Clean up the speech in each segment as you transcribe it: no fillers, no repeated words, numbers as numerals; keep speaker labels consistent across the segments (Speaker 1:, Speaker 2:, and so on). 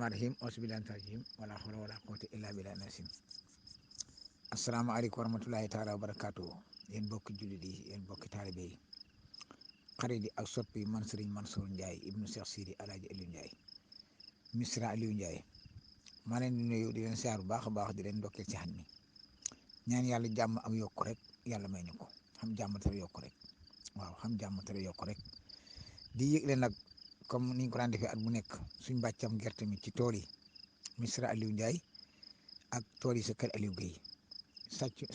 Speaker 1: rahmaani rahiim auzubillahi mina rajiim wala hawla wala quwwata illa billahi nasim. Asalaamaaleykum wa rahmatulahi taala wa barakaatu yéen bokki jullit yi yéen bokki taalibe yi xarit yi ak soppi man Serigne Mansour Ndiaye ibnu Cheikh Sidi Alaaji Aliou Ndiaye Misra Aliou Ndiaye maa leen di nuyu di leen siyaar bu baax a baax di leen ndokkeel ci xan mi ñaan yàlla jàmm ak yokku rek yàlla may ñu ko xam jàmm te yokku rek waaw xam jàmm te yokku rek di yëgle nag comme niñ ko daan defee at bu nekk suñ bàccam gerte mi ci tool yi Misra Aliou Ndiaye ak tool yi sa kër Aliou Guèye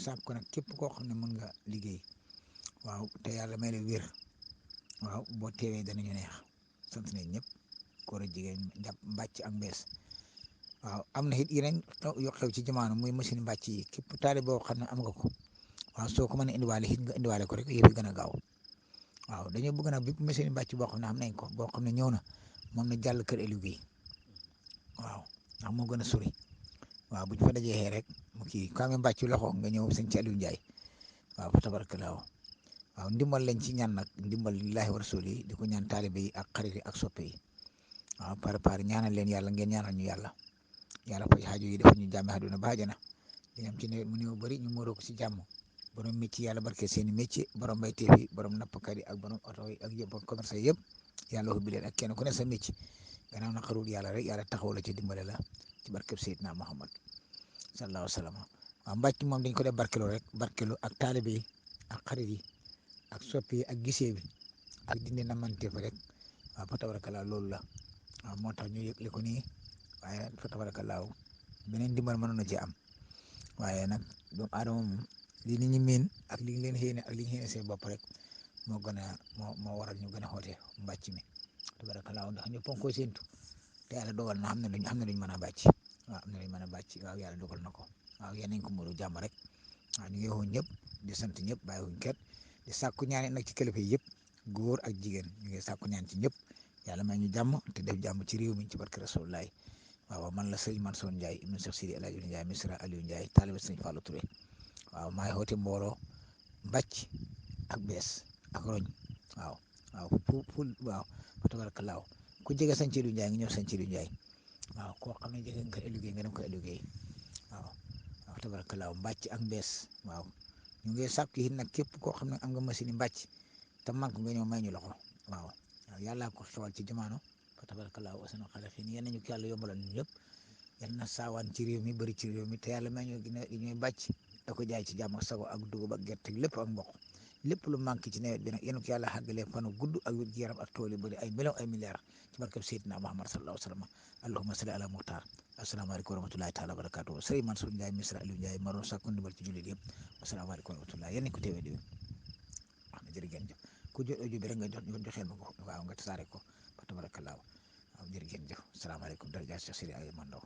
Speaker 1: sàkk ko nag képp koo xam ne mën nga liggéey waaw te yàlla may la wér waaw boo teewee danañu neex sant nañ ñëpp góor a jigéen jàpp mbàcc ak mbees waaw am na it yeneen yoo xew ci jamono muy machine mbàcc yi képp taali boo xam ne am nga ko waaw soo ko mënee indiwaale it nga indiwaale ko rek yëpp gën a gaaw waaw dañoo bëgg nag bépp machine mbàcc boo xam ne am nañ ko boo xam ne ñëw na moom na jàll kër Aliou Guèye waaw ndax moo gën a sori waaw bu ñu fa dajee rek mu kii ku amee mbàcc loxo nga ñëw sëñ ci Aliou Ndiaye waaw fa tabarakallaahu waaw ndimbal lañ ci ñaan nag ndimbal lillahi wa rasuli di ko ñaan taalibe yi ak xarit yi ak soppe yi waaw par ñaanal leen yàlla ngeen ñaanal ñu yàlla faj xaaju yi def ñu jàmm àdduna ba àjjana di am ci nawet mu néew bëri ñu móoroo ko ci jàmm borom métier yàlla barke seeni métier borom bayteef yi borom nappkat yi ak borom oto yi ak yëpp commerce yëpp yàlla ubbi leen ak kenn ku ne sa métier gannaaw na xarul yàlla rek yàlla taxaw la ci dimbale la ci barkeb Seydina Muhammad sallallahu alayhi wa sallam waaw mbàcc moom dañ ko def barkelu rek barkelu ak taalibe yi ak xarit yi ak soppi yi ak gisee bi ak dindi namante fa rek waaw fa tabarakallaa loolu la waaw moo tax ñu yëgle ko nii waaye fa tabarakallaa beneen dimbal mënoon na ci am waaye nag doomu aadama moom li nit ñi miin ak li leen xéene ak li ñu xéene seen bopp rek moo gën a moo waral ñu gën a xoote mbàcc mi tabarakallaa ndax ñëpp a ngi koy séentu te yàlla dogal na xam ne luñ mën a bàcc waaw am na luñ mën a bàcc waaw yàlla dogal na ko waaw yéen nañ ko mën a jàmm rek waaw ñu ngi woon ñëpp di sant ñëpp bàyyiwuñ kenn di sàkku ñaan nag ci kilifa yi yëpp góor ak jigéen ñu ngi sàkku ñaan ci ñëpp yàlla may ñu jàmm te def jàmm ci réew mi ci barke Rasulullaay waaw man la sëñ Mansour Ndiaye ibnu Cheikh Sidi El Hadji Ndiaye Misra Aliou Ndiaye taalibe sëñ Fallou Touré waaw maay xoote mbooloo mbàcc ak bees ak roñ waaw waaw fa tabarakallaahu ku jege sëñ Aliou Ndiaye nga ñëw sëñ Aliou Ndiaye waaw koo xam ne jege nga ko Aliou Guèye nga dem ko Aliou Guèye waaw tabarakallaahu mbàcc ak mbees waaw ñu ngi sàkku yi nag képp koo xam ne am nga machine yi mbàcc te manque nga ñëw may ñu loxo waaw yàllaa ko xewal ci jamono fa tabarakallaahu asana xale xii yéen nañu ko yàlla yombalal ñu yëpp yal na saawaan ci réew mi bëri ci réew mi te yàlla may ñu ñuy bàcc da ko jaay ci jàmm ak sago ak dugub ak gerte lépp ak mboq lépp lu manqué ci nawet bi nag yéen ko yàlla xàggalee fanu gudd ak wér gu yaram ak tool yi bëri ay millions ay milliards ci barkeb Seydina Muhammad sallallahu alayhi wa sallam allahumma salli ala muxtaar asalaamaaleykum wa rahmatulahi taala wa barakaatu Serigne Mansour Ndiaye Misra Aliou Ndiaye ma doon sàkku ndimbal ci jullit yëpp asalaamaaleykum wa rahmatulahi yéen ko teewee di wax na jërë ngeen jëf ku jot audio bi rek nga joxeel ma ko waaw nga tasaare ko fa tabarakallah waaw jërë ngeen jëf asalaamaaleykum daraja Cheikh Sidi ay mandaw